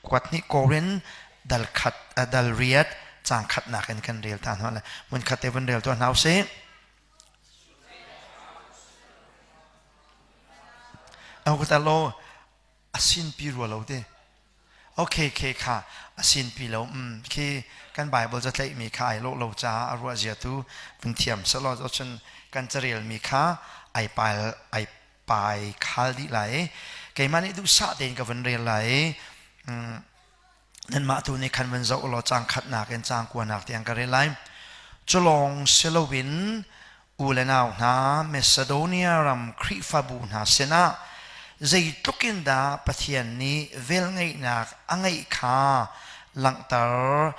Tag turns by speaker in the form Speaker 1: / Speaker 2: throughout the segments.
Speaker 1: Kuat nih Korin dal khat dal riat cang khatnak in kan rel ta hna mun khat te vun rel tuah hna usih. Lo asin pi rua lo te. Okay ke kha asin pi lo um khi kan Bible ca tlaih mi kha ai lo lo ca a ruah zia tu vun thiam selo cun kan carel mi kha ai pal ai pai khal dih lai i keimah nih duhsah tein ka vun rel lai i nanmah tu nih khan vun zoh law caang khatnak in caang kuanak tiang ka rel lai. Culawng si loin u le nau hna Macedonia ram Khrihfabu hna sinah zeitluk in dah Pathian nih velngeihnak a ngeih kha langhter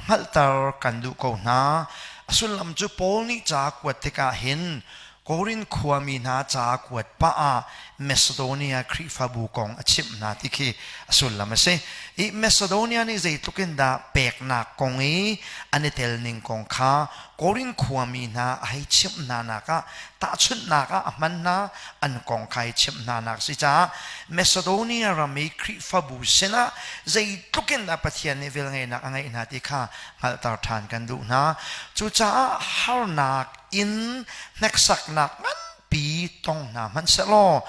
Speaker 1: hngalhter kan duh ko hna. A sullam cu Paul nih ca kuat tikah hin Korin khuami hna ca kuat pah ah Macedonia Khrihfabu kong a chimh hna ti khi a sullam a si. I Macedonia nih zeitluk in dah peknak kong i an i tel ning kong kha Korin khuami hna a hei chimh hna nak ah tahchunhnak ah a hman hna an kong kha i chimh hna nak si caah Macedonia ram i Khrihfabu sinah zeitluk in dah Pathian nih velngeihnak a ngeih hna ti kha hngalhter ṭhan kan duh hna. Cucaah harnak in hneksaknak nganpi tong hna hmanhsehlaw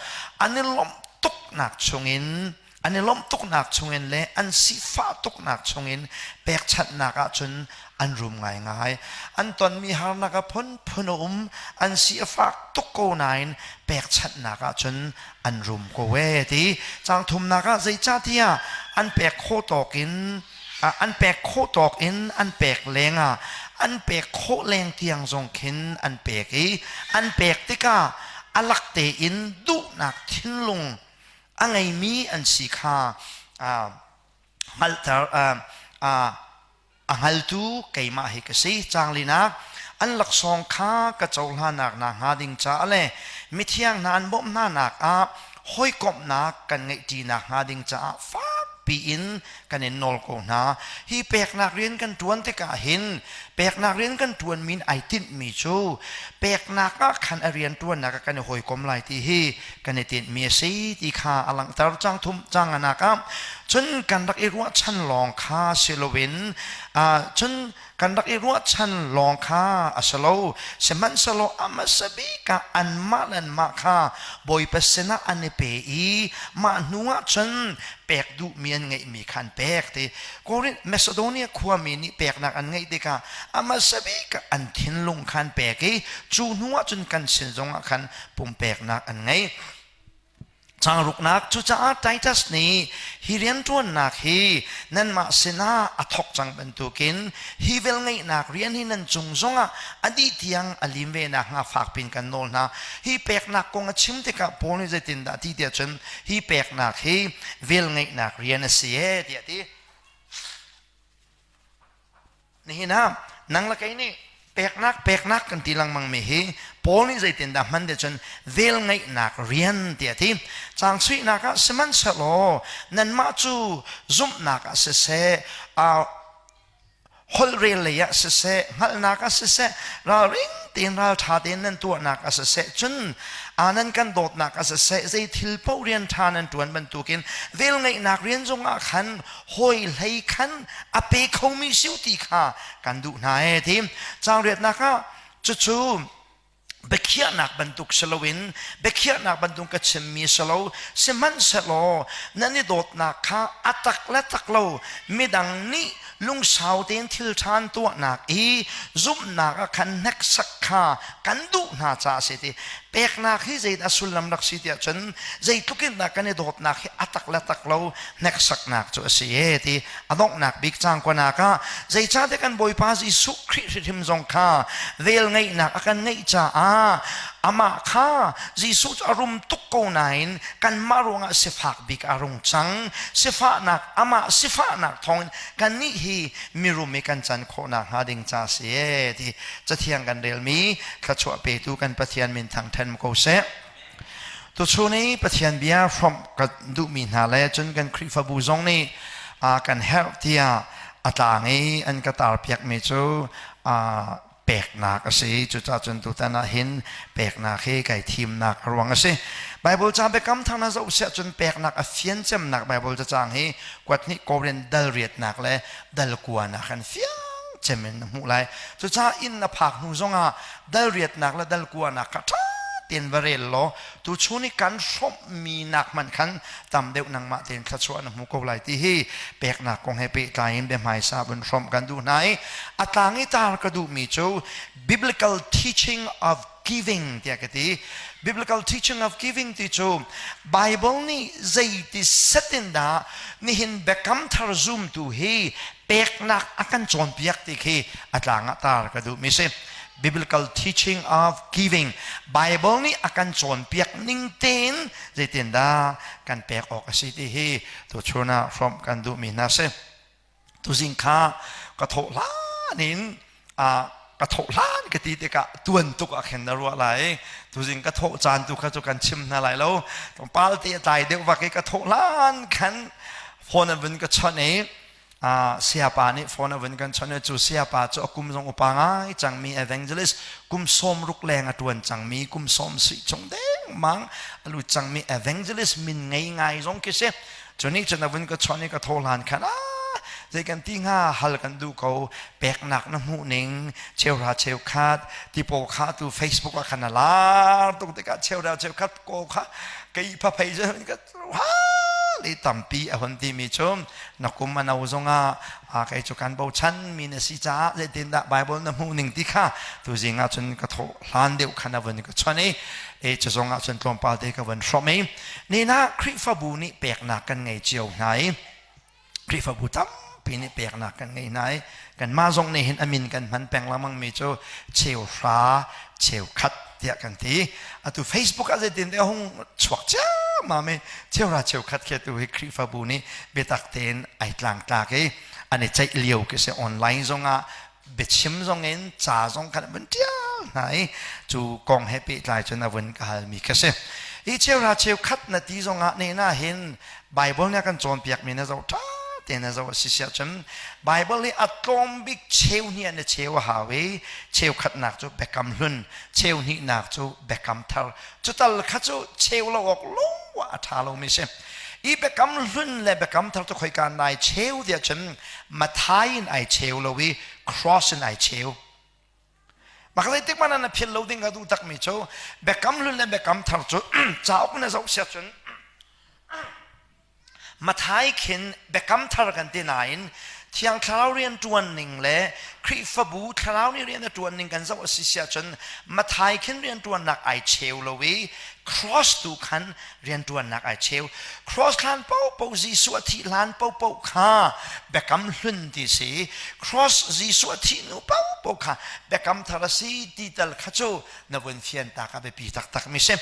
Speaker 1: an i lawmh tuknak chungin an i lawmh tuknak chungin le an sifah tuknak chungin pekchanhnak ahcun an rum ngaingai. An tonmi harnak a phunphun a um, an si a fak tuk ko nain pekchanhnak ahcun an rum ko ee ti. Caang thumnak ah zeicahtiah an pek khawh tawk in an pek khawh tawk in an pek lengah an pek khawh leng tiang zong khin an pek i an pek tikah a lak tein duhnak thinlung a ngeimi an si kha hngalhter a hngaltu keimah hi ka si caanglinak an laksawng kha ka cohlanak na hnga ding caah le mithiang hna an bawmh hna nak ah hawikomhnak kan ngeihṭinak hnga ding caah fakpi in kan in nawl ko hna. Hi peknak rian kan ṭuan tikah hin peknak rian kan ṭuan min ai tinhmi cu peknak ah khan a rian ṭuannak ah kan i hawikom lai ti hi kan i tinhmi a si ti kha a langhter cang thum cang anak ah cun kan rak i ruahchan lawng kha si loin cun kan rak i ruahchan lawng kha a si lo sihmanhsehlaw a hmasa bik ah anmah le anmah kha Bawipa sinah an i pe i mah hnu ah cun pek duhmi an ngeihmi kha an pek ti Korinth Macedonia khuami nih peknak an ngeih tikah a hmasa bik ah an thinlung kha an pek i cu hnu ah cun kan sin zongah khan pumpeknak an ngei Changruknak cucaah Titus nih hi rianṭuannak hi nanmah sinah a thawk cang bantukin hi velngeihnak rian hi nan cung zongah a dih tiang a lim ve nakhnga fakpin kan nawl hna. Hi peknak kong a chim tikah Paul nih zeitindah ti tiah cun hi peknak hi velngeihnak rian a si ee tiah a ti. Nihin ah nang le kei nih peknak peknak kan ti lengmang mi hi Paul nih zeitindah hman ti cun velngeihnak rian tiah a ti. Caang suihnak ah sihmanhsehlaw nanmah cu zumhnak ah siseh holhrel lei ah siseh hngalhnak ah siseh ralring tein ralṭha tein nan tuahnak ah siseh cun nan kan dawtnak ah siseh zei thil paoh rian ṭha nan ṭuan bantukin velngeihnak rian zongah khan hawi hlei khan a pe khomi siu ti kha kan duh hna ee ti caang riatnak ah cucu biakhiahnak bantuk si loin biakhiahnak bantuk ka chimmi si lo sihmanhsehlaw nan i dawtnak kha a tak le tak lo midang nih lungsau tein thil ṭha an tuahnak i zumhnak ah khan hneksak kha kan duh hna caah a si ti peknak hi zeidah sullam rak si tiah cun zeitluk in dah kan i dawtnak hi a tak le tak lo hneksaknak cu a si e ti a donghnak bik cang kuanak ah zeicahtiah kan Bawipa Jesuh Khrih hrimhrim zong kha vel ngeihnak a kan ngeih caah amah kha Jesuh cu a rum tuk ko nain kanmah ruangah sifak bik a rung cang sifahnak amah sifahnak thawngin kannih hi mirum i kan can khawhnak hnga ding ca si e ti cathiang kan relmi thluachuah petu kan Pathian min thangṭhen ko seh. Tuchun i Pathian bia hrawmh ka duhmi hna le cun kan Khrihfabu zong nih kan herh tiah a tlang i an ka tarpiakmi cu Peknak a si. Cucaah cun tutan ah hin peknak hi kai thimnak a ruang a si. Bible ca biakam thar na zoh siah cun peknak a fian cemnak Bible cacang hi kuat hnih Korin dal riatnak le dal kuanak kan fiang cem in na hmuh lai. Cucaah inn na phak hnu zongah dal riatnak le dal kuanak kha ṭha tein va rel law tuchun i kan hrawmhmi nak hmanh khan tam deuh nangmah tein thluachuah na hmu ko lai ti hi peknak kong he pehtlai in biahmaisa vun hrawmh kan duh hna i a tlang i tar ka duhmi cu biblical teaching of giving tiah ka ti. Biblical teaching of giving ti cu Bible nih zeiti set in dah nihin biakam thar zumtu hi peknak a kan cawnpiak ti khi a tlang ah tar ka duhmi si. Biblical teaching of giving Bible nih a kan cawnpiak ning tein zeitindah kan pek awk a si ti hi tuchun ah hrawmh kan duhmi hna si. Tuzing kha ka thawh hlan in ka thawh hlan ka ti tikah tuan tuk ah khin na ruah lai. Tuzing ka thawh caan tu kha cu kan chim hna lai lo. Tlawmpal te a tlai deuh vak i ka thawh hlan khan phone an vun ka chawnh i sayapa nih phone a vun kan chawnh i cu sayapa cu a kum zong upa ngai cangmi evangelist kum 60 leng a ṭuan cangmi kum sawm sih chung dengmang a lut cangmi evangelist min ngei ngai zong khi si. Cu nih cun a vun ka chawnh i ka thaw hlan khan ah zei kan ti hnga hal kan duh ko peknak na hmuh ning cheuhra cheukhat ti pawl kha tu Facebook ah khan a lar tuk tikah cheuhra cheukhat ko kha kei phaphei cu ka ha le tampi a hun timi cu na kum a no zongah kei cu kan bochan mi na si caah zeitindah Bible na hmuh ning ti kha tuzing ah cun ka thawh hlan deuh khan a vun ka chawnh i e cu zong ah cun tlawmpal te ka vun hrawm i Nina Khrihfabu nih peknak kan ngei cio hna i Khrihfabu tampi nih peknak kan ngei hna i kanmah zong nih hin a min kan hman peng lengmang mi cu cheuhra cheukhat tiah kan ti. Atu Facebook ah zeitin te hung chuak ciammam i cheuhra cheukhat khi atu hi Khrihfabu nih biatak tein ai tlangtlak i an i ceih lio khi si online zongah biachim zong in ca zong khan vun ṭial hna i cu kong he pehtlai cun a vun ka halmi kha si. Hi cheuhra cheukhat na ti zongah ne na hin Bible nih a kan cawnpiakmi na zoh ṭha tein na zoh a si siah cun Bible hi a tlawm bik cheu hnih na cheu a hau i cheukhatnak cu biakam hlun cheu hnihnak cu biakam thar cu tal kha cu cheu lo awk lo ah a ṭha lomi si. I biakam hlun le biakam thar cu khoika nai cheu tiah cun Mathai in ai cheu lo i cross in ai cheu. Mah zeitik hmanh na philh lo ding ka duh takmi cu biakam hlun le biakam thar cu cauk na zoh siah cun Mathai khin biakam thar kan ti nain Thiang Thlarau rian ṭuan ning le Khrihfabu Thlarau nih rian a ṭuan ning kan zoh a si siah cun Mathai khin rian ṭuannak ai cheu lo i cross tu khan rianṭuannak ai cheu. Cross hlan paohpaoh Jesuh a thih hlan paohpaoh kha biakam hlun ti si. Cross Jesuh a thih hnu paohpaoh kha biakam thar a si ti tal kha cu na vun fian ta ka biapi taktak mi si.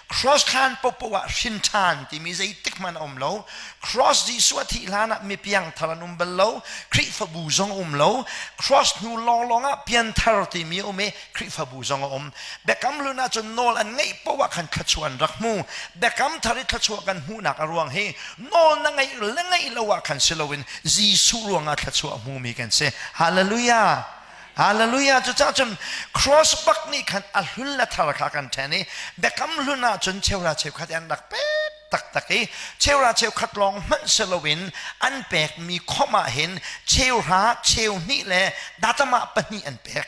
Speaker 1: Cross hlan paohpaoh ah hrin ṭhan timi zeitik hmanh a um lo. Cross Jesuh a thih hlan ah mi piangthar an um bal lo. Khrihfabu zong a um lo. Cross hnu lawnglawng ah pianthar timi a um i Khrihfabu zong a um. Biakam hlun ahcun nawl an ngeih paoh ah khan thluachuah an rak hmu. Biakam thar i thluachuah kan hmuhnak a ruang hi nawl na ngeih le ngeih lo ah khan si loin Jesuh ruangah thluachuah hmumi kan si. Hallelujah! Hallelujah! Cucaah cun cross bak nih khan a hlun le thar kha kan ṭhen i biakam hlun ahcun cheura cheukhat an rak pek taktak i cheura cheukhat lawng hmanh si loin an pekmi khawmh ah hin cheuhra cheu hnih le datama pahnih an pek.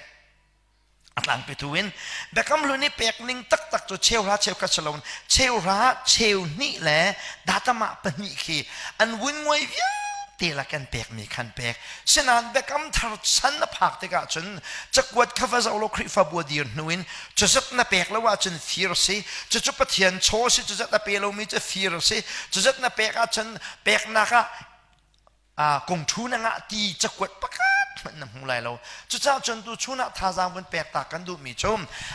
Speaker 1: A tlangpitu in Biakam Hlun i pek ning taktak cu cheuhra cheukhat si loin cheuhra cheu hnih le datamah pahnih khi an vun nguai vialte la kan pekmi khan pek. Sinain Biakam Thar chan na phak tikah cun cakuat kha va zoh law Khrihfabu a dir hnu in cuzat na pek lo ahcun fir si, cucu Pathian chaw si, cuzat a pe lomi cu fir si, cuzat na pek ahcun peknak ah kongṭhu na ngah ti cakuat pakhat hmanh na hmu lai lo. Cucaah cun tu chun ah thazaang vun pek ta kan duhmi cu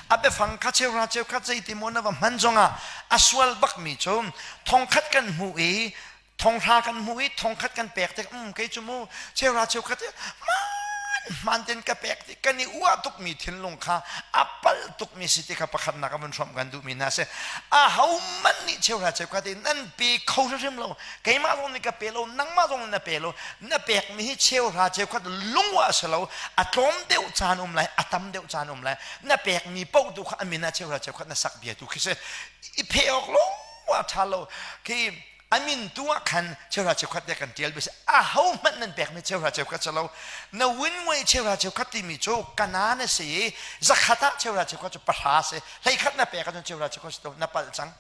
Speaker 1: a biafang kha cheuhra cheukhat zeiti maw na va hman zongah a sual bakmi cu thongkhat kan hmuh i thonghra kan hmuh i thongkhat kan pek tik um kei cu mu cheuhra cheukhat man. Hmaan tein ka pek ti kan i uah tukmi thinlung kha a palh tukmi si ti kha pakhatnak a vun hrawmh kan duhmi hna si. Ahohmanh nih cheuhra cheukhat in nan pe kho hrimhrim lo. Keimah zong nih ka pe lo, nangmah zong nih na pe lo. Na pekmi hi cheuhra cheukhat lungwa a si lo. A tlawm deuh caan um lai, a tam deuh caan um lai. Na pekmi paoh tu kha a min ah cheuhra cheukhat na sak bia tu khi si. I phe awk lung a ṭha lo. Khi a min tu ah khan cheuhra cheukhat te kan ṭial bia si. Ahohmanh nan pekmi cheuhra cheukhat si lo. Na win ngoi cheuhra cheukhat timi cu kana na si i zakhat ah cheuhra cheukhat cu pahra a si. Hleikhat na pek ahcun cheuhra cheukhat si to na palh cang.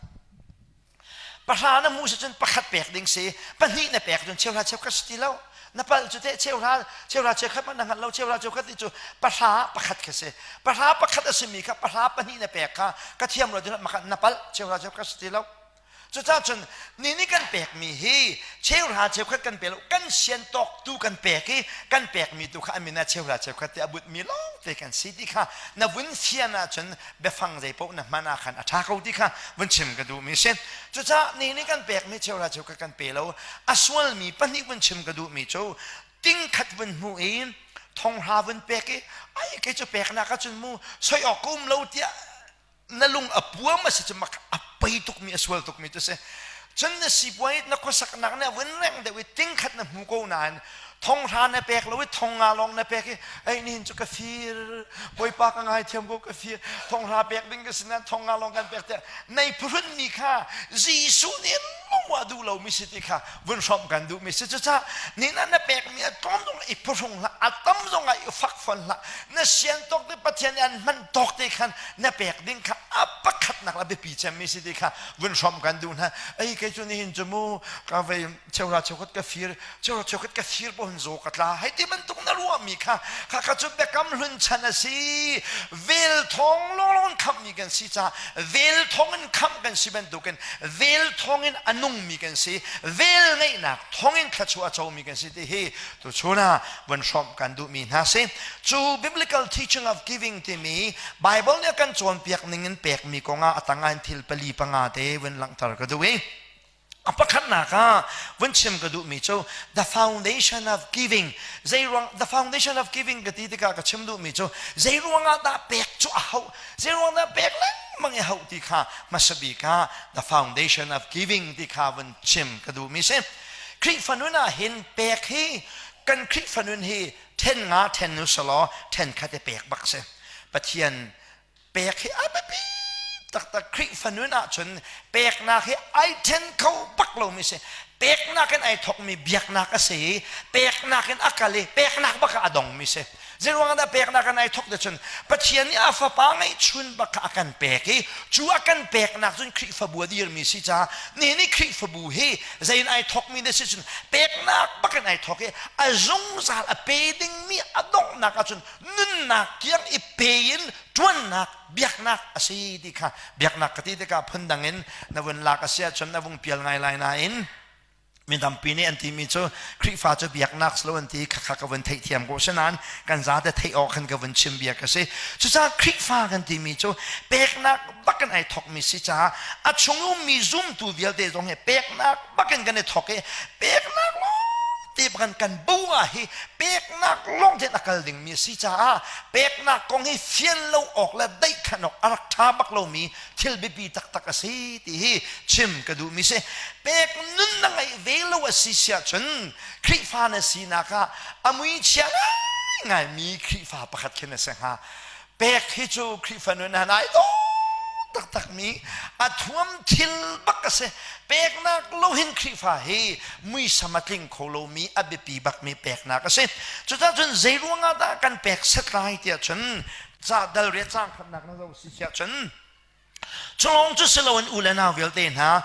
Speaker 1: Pahra na hmuh si cun pakhat pek ding si. Pahnih na pek cun cheuhra cheukhat si ti lo. Na palh cu teh cheuhra cheuhra cheukhat hmanh na hngalh lo cheuhra cheukhat ti cu pahra pakhat kha si. Pahra pakhat a simi kha pahra pahnih na pek kha ka thiam lo ti na palh cheuhra cheukhat si ti lo. Cucaah cun ni nih kan pekmi hi cheuhra cheukhat kan pe lo kan sian tawk tu kan pek i kan pekmi tu kha a min ah cheuhra cheukhat ti a butmi lawngte kan si ti kha na vun fian ahcun biafang zeipaoh na hman ah khan a ṭha ko ti kha vun chim ka duhmi si. Cucaah ni nih kan pekmi cheuhra cheukhat kan pe lo a sualmi pahnih vun chim ka duhmi cu tingkhat vun hmuh i thonghra vun pek i ai kei cu peknak ahcun mu soi awk ka um lo tiah na lung a puam a si cu mak a pei tukmi a sual tukmi cu si cun na sipuai na khuasaknak nih a vun reng deuh i tingkhat na hmu ko nain thonghra na pek lo i thong nga lawng na pek i ei nihin cu ka fir bawipa ka ngaithiam ko ka fir thonghra pek ding ka si nain thong nga lawng kan pek tiah nei phuhrunmi kha Jesuh nih lung a duh lomi si ti kha vun hrawmh kan duhmi si cucaah nina na pekmi a tlawm zong i phuhrung hlah a tam zong ah i fak fawn hlah na sian tawk te Pathian nih an hman tawk te khan na pek ding kha a pakhatnak la biapi cemmi si ti kha vun hrawmh kan duh hna ei kei cu nihin cu mu ka vei cheuhra cheukhat ka fir cheuhra cheukhat ka fir pawh hin zaw ka tla hei ti bantuk na ruahmi kha kha kha cu biakam hlun chan a si vel thawng lawnglawng in khamhmi kan si caah vel thawng in khamh kan si bantukin vel thawng in a nungmi kan si vel ngeihnak thawng in thluachuah a comi kan si ti hi tuchun ah vun hrawmh kan duhmi hna si cu biblical teaching of giving timi Bible nih a kan cawnpiak ning in pekmi kongah a tangah in thil pali panga te vun langhter ka duh i a pakhatnak ah vun chim ka duhmi cu the foundation of giving zeiruang the foundation of giving ka ti tikah ka chim duhmi cu zeiruang ah dah pek cu a hauh zeiruang dah pek lengmang i hauh ti kha hmasa bik ah the foundation of giving ti kha vun chim ka duhmi si Khrihfa nun ah hin pek hi kan Khrihfa nun hi then nga then nu selaw then khat i pek bak si Pathian pek hi a biapi taktak Khrihfa nun ahcun peknak hi ai then kho bak lomi si peknak in ai thawkmi biaknak a si i peknak in a kal i peknak bak ah a dongmi si zeiruang dah peknak in ai thawk te cun Pathian nih a fapa ngeihchun bak kha a kan pek i cu a kan peknak cun Khrihfabu a dirmi si caah nihin i Khrihfabu hi zein ai thawkmi na si cun peknak bak in ai thawk i a zungzal a pe dingmi a donghnak ahcun nunnak tiang i pe in ṭuannak biaknak a si ti kha biaknak ka ti tikah phundang in na vun lak a si ahcun na vung pial ngai lai nain mi tampi nih an timi cu Khrihfa cu biaknak si lo an ti khakha ka vun theihthiam ko sinain kan zate theih awk khan ka vun chim bia ka si cucaah Khrihfa kan timi cu peknak bak in ai thawkmi si caah a chung ummi zumtu vialte zong hi peknak bak in kan i thawk i peknak lawng te kan kan bo ah hi peknak lawng tein a kal dingmi a si caah peknak kong hi fian lo awk le daihkhan awk a rak ṭha bak lomi thil biapi taktak a si ti hi chim ka duhmi si pek nun na ngeih ve lo a si siah cun Khrihfa na sinak ah a mui chia ngaingaimi Khrihfa pakhat khin a si hnga pek hi cu Khrihfa nun han ai dawh taktakmi a thuam thil bak a si peknak lo hin Khrihfa hi muisam a tling kho lomi a biapi bakmi peknak a si cucaah cun zei ruangah dah kan pek set lai tiah cun ca dal riat caang khatnak na zoh si siah cun Culawng cu si loin u le nau vialte hna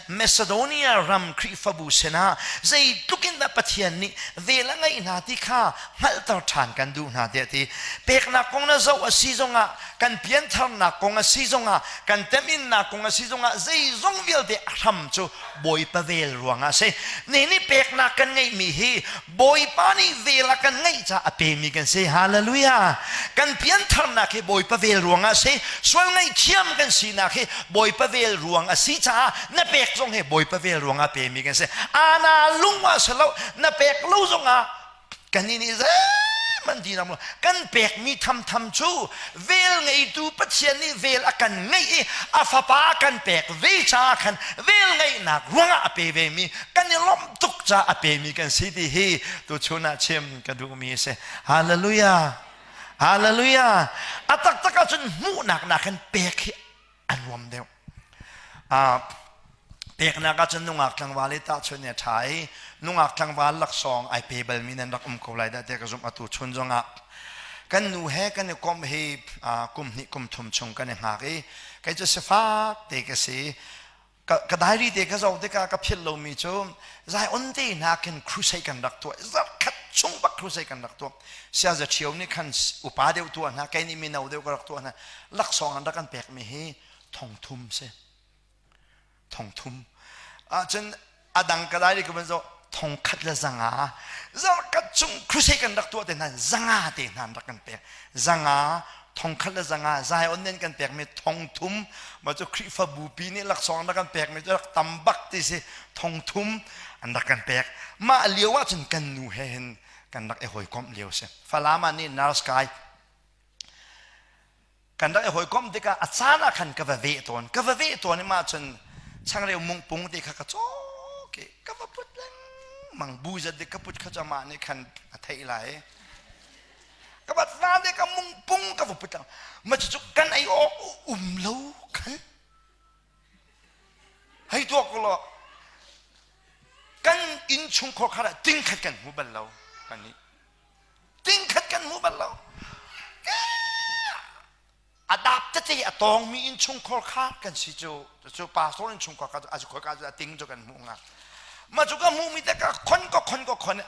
Speaker 1: Macedonia ram Khrihfabu sinah zeitluk in dah Pathian nih vel a ngeih hna ti kha hngalhter ṭhan kan duh hna tiah ti. Peknak kong na zoh a si zongah kan piantharnak kong a si zongah kan teminnak kong a si zongah zeizong vialte a hram cu Bawipa vel ruangah a si. Ni nih peknak kan ngeihmi hi Bawipa nih vel a kan ngeih caah a pemi kan si. Hallelujah. Kan piantharnak hi Bawipa vel ruangah a si. Sual ngaihthiam kan sinak hi Bawipa vel ruang a si caah na pek zong hi Bawipa vel ruangah a pemi kan si. Ana lung ah si lo, na pek lo zongah kan nih nih zei. Zeihmanh ti lo. Kan pekmi thamtham cu vel ngeitu Pathian nih vel a kan ngeih i a fapa a kan pek ve caah khan vel ngeihnak ruangah a pe vemi kan i lawmh tuk caah a pemi kan si ti hi tuchun ah chim ka duhmi a si. Hallelujah. Hallelujah. A taktak ahcun hmuhnak nakin pek hi a nuam deuh. Peknak ahcun nungak tlangval i tahchunh i a ṭha i nungak tlangval laksawng ai pe balmi nan rak um ko lai dah tiah ka zumh atu chun zongah kan nu he kan i komh hi kum hnih kum thum chung kan i hngak i kei cu sifak te ka si ka diary te ka zoh tikah ka philh lomi cu Zion te hna khin crusade kan rak tuah zarkhat chung bak crusade kan rak tuah siaza ṭhio nih khan upa deuh tuah hna kei nih mino deuh ka rak tuah hna laksawng an rak kan pekmi hi thong thum si thong thum ahcun a dang ka dai ka van zoh thong khat le zanga zarkhat chung crusade kan rak tuah te hna zanga te hna an rak kan pek zanga thong khat le zanga Zion nen kan pekmi thong thum ma cu Khrihfabu pi nih laksawng an rak kan pekmi cu rak tam bak ti si thong thum an rak kan pek mah lio ah cun kan nu he hin kan rak i hawikomh lio si Falam ah nih nurse kai kan rak i hawikomh tikah a caan ah khan ka va veh tawn ka va veh tawn i mah cun changreu mungpung te kha ka cawk i ka va put lengmang bu zat dik ka put kha cu amah nih khan a theih lai ka va fa te ka mungpung ka va put lengmang ma cucu kan ei awk um lo khan hei tuak ko law kan innchungkhar kha ting khat kan hmu bal lo kan nih tingkhat kan hmu bal lo a dap tete a tawngmi innchungkhar kha kan si cu cu pastor innchungkhar kha a khoi ka cu a ting cu kan hmuh nga ma cu ka hmuhmi te ka khon ko khon ko khon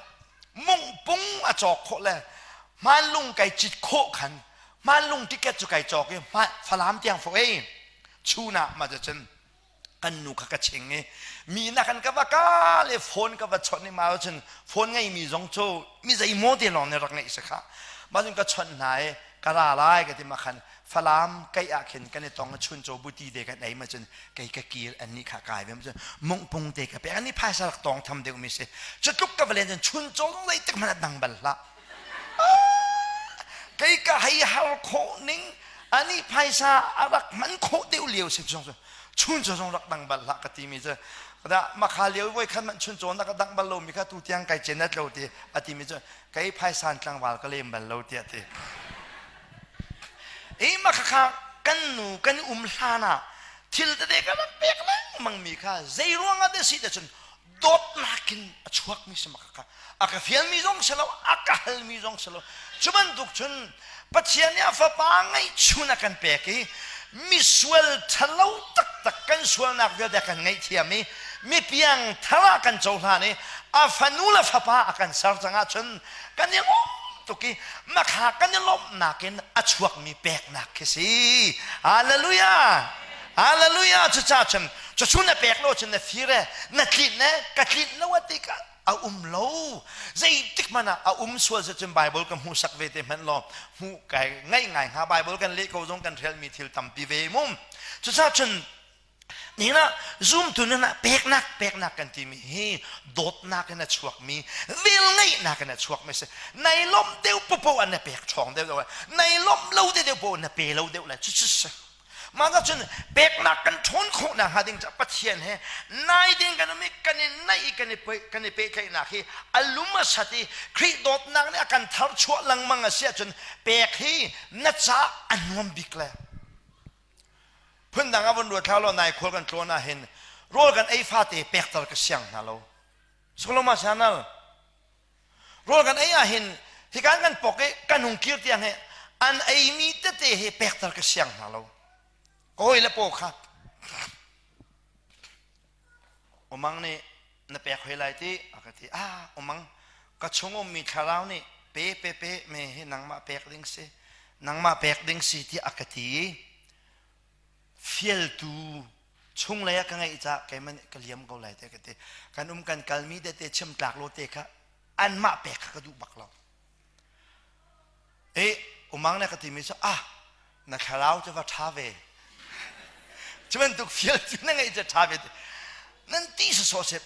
Speaker 1: mungpung a cawk khawh le hmanlung kai cit khawh khan hmanlung ticket cu kai cawk i falam tiang fo ei chuna ma cun kan nu kha ka ching i mi na kan ka va ka le phone ka va chawnh i ma cun phone ngei mi zong cu mi zei maw te lawng nih rak ngeih si kha ma cun ka chawnh hna i ka ra lai ka ti ma khan falam kai ah khin kan i tong chun chaw buti te kan ei ma cun kei ka kir an nih kha kai ve ma cun mungpung te ka pek an nih phaisa rak tong tham deuh mi si cu tluk ka va len cun chun chaw zong zei tik hmanh a dang bal hlah kei ka hei har khawh ning ani phaisa a rak hman khawh deuh lio si zong cu chun cu zong rak dang bal hlah ka ti mi cu da makha lio voi khan man chun cawn ka dang bal lo mi kha tu tiang kai chen lo ti a ti mi cu kei phaisan tlangval ka lem bal lo tiah ti ei makha kha kan nu kan um hlan ah thil tete ka rak pek lengmang mi kha zei ruang ah dah si te cun dawtnak in a chuakmi si kha a ka fialmi zong si lo a ka halmi zong si lo cu bantuk cun Pathian nih a fapa ngeihchun a kan pek i misual ṭhalo taktak kan sualnak vialte a kan ngaihthiam i mipiang thar ah kan cohlan i a fanu le fapa a kan ser cang ahcun kan i lawm tuk i makha kan i lawmhnak in a chuakmi peknak khi si hallelujah Hallelujah cucaah cun cucu na pek lo cun na fir e na tlinh e ka tlinh lo a ti ka a um lo zeitik hmanh ah a um sual si cun Bible ka hmuhsak ve te hmanh law hmuh kai ngaih ngai hnga Bible kan leh ko zong kan relmi thil tampi ve mum cucaah cun nihin ah zumtu nan ah peknak peknak kan timi hi dawtnak in a chuakmi velngeihnak in a chuakmi si nai lawmh deuh popo an na pek ṭhawng deuh deuh nai lawmh lo deuh deuh popo na pe lo deuh lai cucu si Mah cun peknak kan ṭhawn khawh nakhnga ding caah Pathian he nai ding kan um i kan i naih i kan i kan i pehtlaihnak hi a lum a sat i Khrih dawtnak nih a kan tharchuah lengmang a si ahcun pek hi na caah a nuam bik le phundang ah vun ruat hlah law nai khual kan tlawn ah hin rawl kan ei fate pekter ka siang hna lo Solomon Channel Rawl kan ei ah hin hikan kan pok i kan hung kir tiang hi an eimi tete hi pekter ka siang hna lo. Ka hawi le paw kha umang nih na pek hoi lai ti a ka ti ah umang ka chung ummi thlarau nih pe pe pe me hi nangmah pek ding si nangmah pek ding si ti a ka ti i fialtu chunglei ah ka ngeih caah keimah nih ka liam ko lai te ka ti kan um kan kalmi tete chim tlak lo te kha anmah pek kha ka duh bak lo e umang ne ka timi cu ah na thlarau cu va ṭha ve cu bantuk fial cu na ngeih cu ṭha ve nan ti sawsawh seh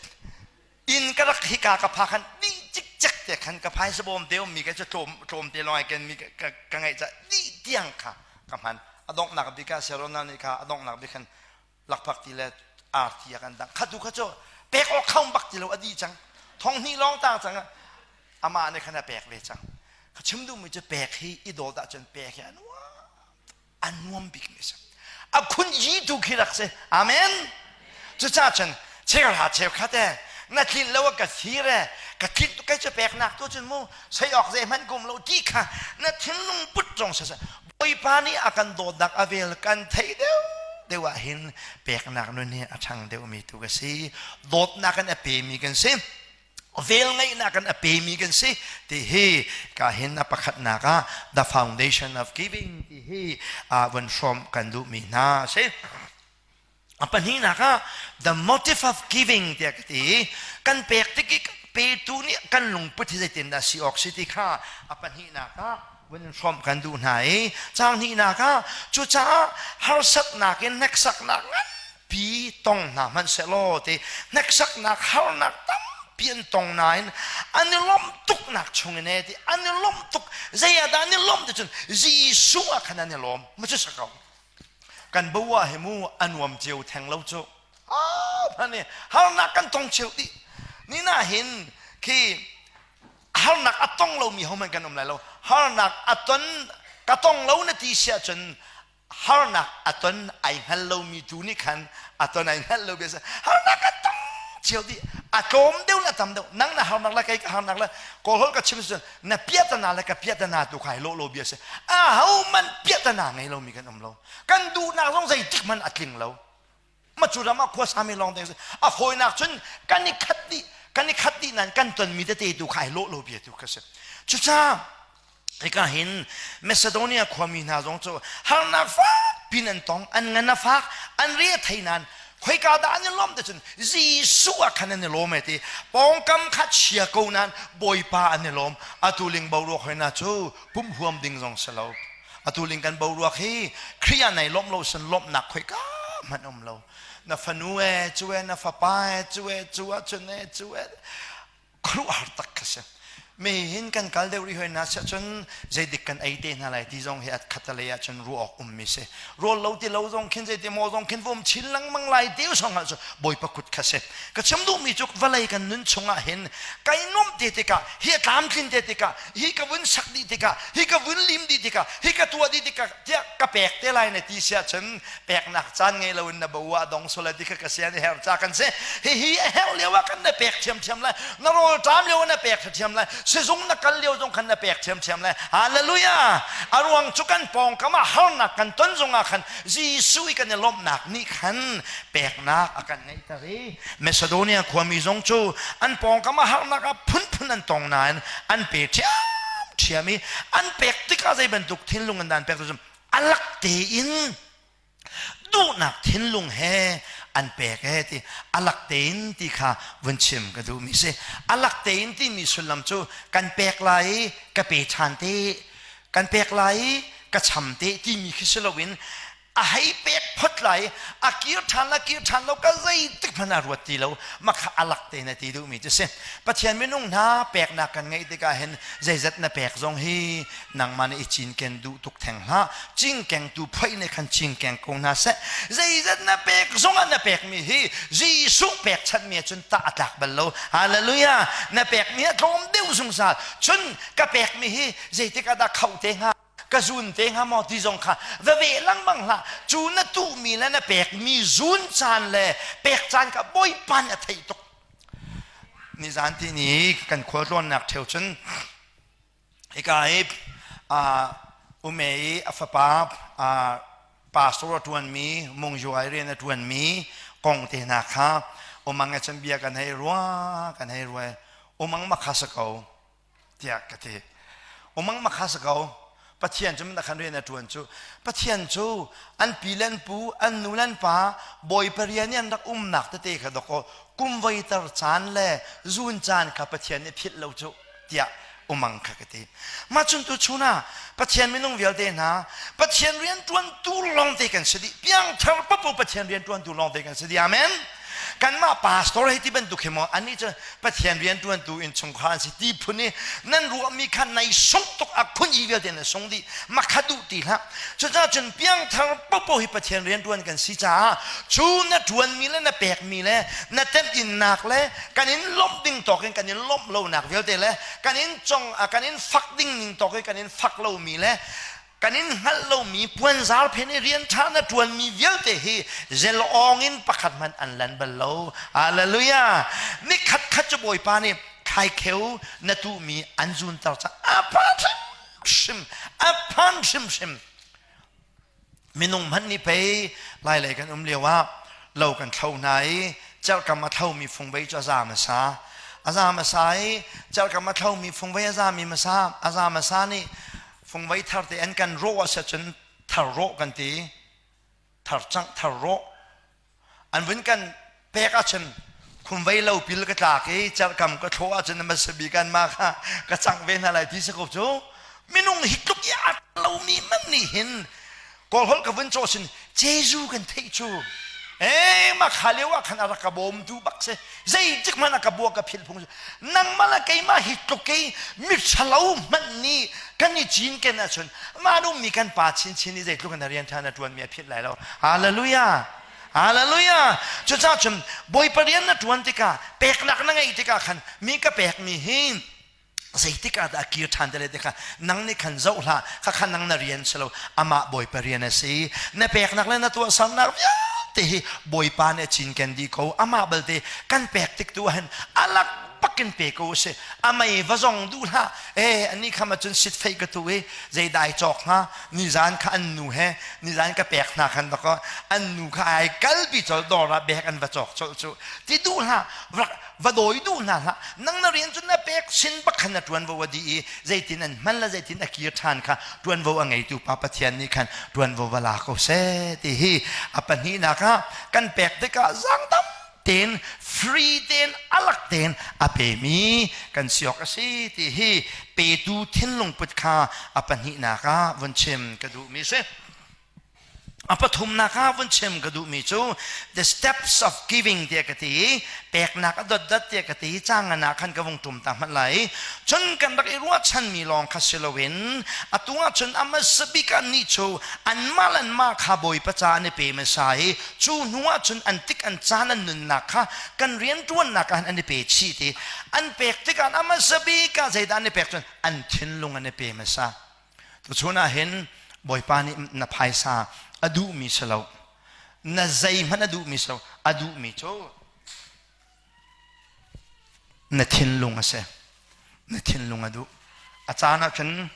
Speaker 1: inn ka rak hika ka pha khan dih cikcek. te khan ka phaisa bawm te ummi ka cu tlawm tlawm te lawng ai ken mi ka ka ngeih ca dih tiang kha ka hman. A donghnak bik ah Serona nih kha a donghnak bik khan lakphak ti le arti a kan dang. Kha tu kha cu pek awk kha um bak ti lo a dih cang. Thong hnih lawng tang cang amah nih khan a pek ve cang. Ka chim duhmi cu pek hi i dawt ahcun pek hi a nuam a nuam bikmi a si. A khun yi tu khi rak si. Amen. Cucaah cun cheuhra cheukhat e na tlinh lo ka thir e ka tlinh tu kai cu peknak tu cun mu sei awk zei hmanh kum lo ti kha na thinlung put zong siseh Bawipa nih a kan dawtnak a vel kan theih deuh deuh ah hin peknak nun hi a ṭhang deuhmi tu ka si. Dawtnak in a pemi kan si. Velngeihnak in a pemi kan si ti hi ka hin a pakhatnak ah the foundation of giving ti hi vun hrawm kan duhmi hna a si. A pahnihnak ah the motive of giving tiah ka ti. Kan pek tik i petu nih kan lungput hi zeitindah si awk si ti kha a pahnihnak ah vun in hrawmh kan duh hna i caang hnihnak ah cucaah harsatnak in hneksaknak nganpi tong hna hmanh sehlaw ti hneksaknak harnak tampi an tong nain an i lawmh tuknak chungin e ti an i lawmh tuk zei ah dah an i lawmh ti cun Jesuh ah khan an i lawm ma cu sa ko kan bo ah hi mu a nuam cio theng lo cu ah harnak kan tong cio dih ni na hin khi harnak a tong lomi hohmanh kan um lai lo harnak a ton ka tong lo na ti si ahcun harnak a ton ai hngal lomi tu nih khan a ton ai hngal lo bia harnak a tong cio dih a tlawm deuh le a tam deuh nang na harnak le kei ka harnak le kawlholh ka chim cun na piahtana le ka piahtana tu kha hi lawh lo bia si a ho man piahtana ngei lomi kan um lo kan duhnak zong zeitik hmanh a tling lo ma cu ram ah khua sami lawng te a fawinak cun kan i khat dih kan i khat dih nain kan tonmi tete tu kha ai lawh lo bia tu kha si cucaah hika hin Macedonia khuami hna zong cu harnak fak pin an tong an ngan a fak an re a thei nain khoika dah an i lawmh te cun Jesuh ah khan an i lawm e ti pawngkam kha chia ko nain Bawipa an i lawm atu ling boruak hoi na cu pumh huam ding zong si lo Atu ling kan boruak hi Khrih ah nai lawmh lo sin lawmhnak khoika hmanh um lo. Na fanu e cu e na fapa e cu e cu ah cun e cu e khuaruahhar tak kha si. Mi hin kan kal deuh rih hoi na siah cun zeidik kan ei te hna lai ti zong hi at khatalei ah cun ruah awk ummi si. Rawl lo ti lo zong khin zeiti maw zong khin vom chin lengmang lai ti song ah cu Bawipa kut kha si. Ka chim duhmi cu vawlei kan nun chungah hin kai nuamh te tikah hi a tlamtlin te tikah hi ka vun sak dih tikah hi ka vun lim dih tikah hi ka tuah dih tikah tiah ka pek te lai na ti si ahcun peknak caan ngei loin na bo ah dong sual ti kha ka sian herh ca kan si hihi a herh lio ah kan na pek thiamthiam lai na rawl ṭam lio na pek thiam lai sizung na kal lio zong khan na pek thiamthiam lai hallelujah a ruang cu kan pawngkam ah harnak kan ton zongah khan Jesuh i kan i lawmhnak nih khan peknak a kan ngeihter i Macedonia khuami zong cu an pawngkam ah harnak ah phunphun an tong nain an pe ṭhiamṭhiam i an pek tikah zei bantuk thinlung in dah an pek cu a lak tein duhnak thinlung he an pek e ti a lak tein ti kha vun chim ka duhmi si a lak tein timi sullam cu kan pek lai i ka pe ṭhan te kan pek lai i ka cham te timi khi si loin a hei pek phot lai a kir ṭhan la kir ṭhan lo ka zeitik hmanh a ruat ti lo makha alak te na ti duhmi cu si Pathian minung hna peknak kan ngeih tikah hin zeizat na pek zong hi nangmah nih i cinken duh tuk theng hlah cingkengtu phoih nih khan cingkeng ko hna seh zeizat na pek zong ah na pekmi hi Jesuh pekchanhmi ah cun tah a tlak bal lo hallelujah na pekmi a tlawm deuh zungzal cun ka pekmi hi zeitik ah dah khauh te hnga ka zun te hnga maw ti zong kha va ve lengmang hlah cu na tuhmi le na pekmi zun caan le pek caan kha bawipa nih a theih tuk nizan ti ni kan khualtlawnnak ṭheo cun hika hi ume i a fapa pastor a ṭuanmi mungjuai rian a ṭuanmi kong te hna kha umang e chan bia kan hei rua kan hei rua umang ma kha sa ko tiah ka ti. Umang makha si ko. Pathian cu na khan rian a ṭuan cu. Pathian cu an pi le an pu, an nu le an pa, bawipa rian i an rak umnak tete kha dawkaw kum voiter caan le zun caan kha Pathian nih philh lo cu tiah umang kha ka ti. Mah cun tu chun ah Pathian minung vialte hna Pathian rian ṭuantu lawngte kan si dih. Piangthar papu Pathian rian ṭuantu lawngte kan si dih. Amen. Kanmah pastor hei ti bantuk hi maw annih cu Pathian rianṭuantu innchungkhar an si ti phun i nan ruahmi kha nai sungh tuk a khun i vialte na sung dih makha duh ti hlah. Cucaah cun piangthar popo hi Pathian rianṭuan kan si caah cu na ṭuanmi le na pekmi le na temhinnak le kan in lawmh ding tawk in kan in lawmh lonak vialte le kan in cong kan in fak ding ning tawk in kan in fak lomi le kan in hngalh lomi puanzar phen i rian ṭha na ṭuanmi vialte hi zel awng in pakhat hmanh an lan bal lo. Hallelujah! Ni khat khat cu Bawipa nih thlaikheu na tuhmi an zunter cang. A phan hrimhrim, a phan hrimhrim. Minung hmanh nih pei lailei kan um lio ah lo kan thlo hna i cerhkam a thlomi fungvei cu a za hmasa. A za hmasa i cerhkam a thlomi fungvei a zami hmasa a za hmasa nih fungvei thar te an kan rawh ah cun thar rawh kan ti thar cangh thar rawh an vun kan pek ahcun khumvei lo pil ka tlak i cerhkam ka thlawh ahcun hmasa kan mah kha ka cangh ve hna lai ti si ko cu minung hi tluk i a lomi man nih hin kawlholh ka vun cawh sin Jesu kan theih cu eh mah kha lio ah khan a rak ka bawmtu bak si zeitik hmanh a ka bua ka philh phung nangmah le keimah hi tluk i miṭhalo hmanh nih kan i cinken ahcun mah ummi kan pa chinchin nih zeitluk in a rian ṭha na ṭuanmi a philh lai lo hallelujah hallelujah cucaah cun bawipa rian na ṭuan tikah peknak na ngeih tikah khan mi ka pekmi hi zeitik ah dah a kir ṭhan te lai ti kha nang nih khan zoh hlah khakha nang na rian si lo amah bawipa rian a si na peknak le na tuahsernak vialte hi bawipa nih a cinken dih ko amah balte kan pek tik tu ahhin alak bakin pe ko si amei va zong duh hlah e ani kham ahcun sit fei ka tu i zeidai cawk hnga nizan kha an nu he nizan ka pek hna khan dako an nu kha ai kalpi col dawr ah bek an va cawk colh cu ti duh hlah rak va dawi duh hna hlah nang na rian cu na pek sin bak khan na ṭuanvo a dih i zeitin an hman le zeitin a kir ṭhan kha ṭuanvo a ngeitu pa Pathian nih khan ṭuanvo va la ko seh ti hi a pahnihnak ah kan pek tikah zaang tam tein free tein alak tein a pemi kan si awk a si ti hi petu thinlung put kha a pahnihnak ah vun chim ka duhmi si. A pathumnak ah vun chim ka duhmi cu the steps of giving tiah ka ti i peknak a dotdot tiah ka ti i caangan ah khan ka vung ṭum ta hmanh lai. Cun kan rak i ruahchanmi lawng kha si loin atu ah cun a hmasa bik annih cu anmah le anmah kha Bawipa ca an i pe hmasa i cu hnu ah cun an tik an caan an nunnak kha kan rianṭuannak ah an i pe chih ti an pek tikah a hmasa bik ah zeidah an i pek cun an thinlung an i pe hmasa. Tuchun ah hin Bawipa nih na phaisa a duhmi si lo. Na zeihmanh a duhmi si lo. A duhmi cu na thinlung a si. Na thinlung a duh. A caan ah khin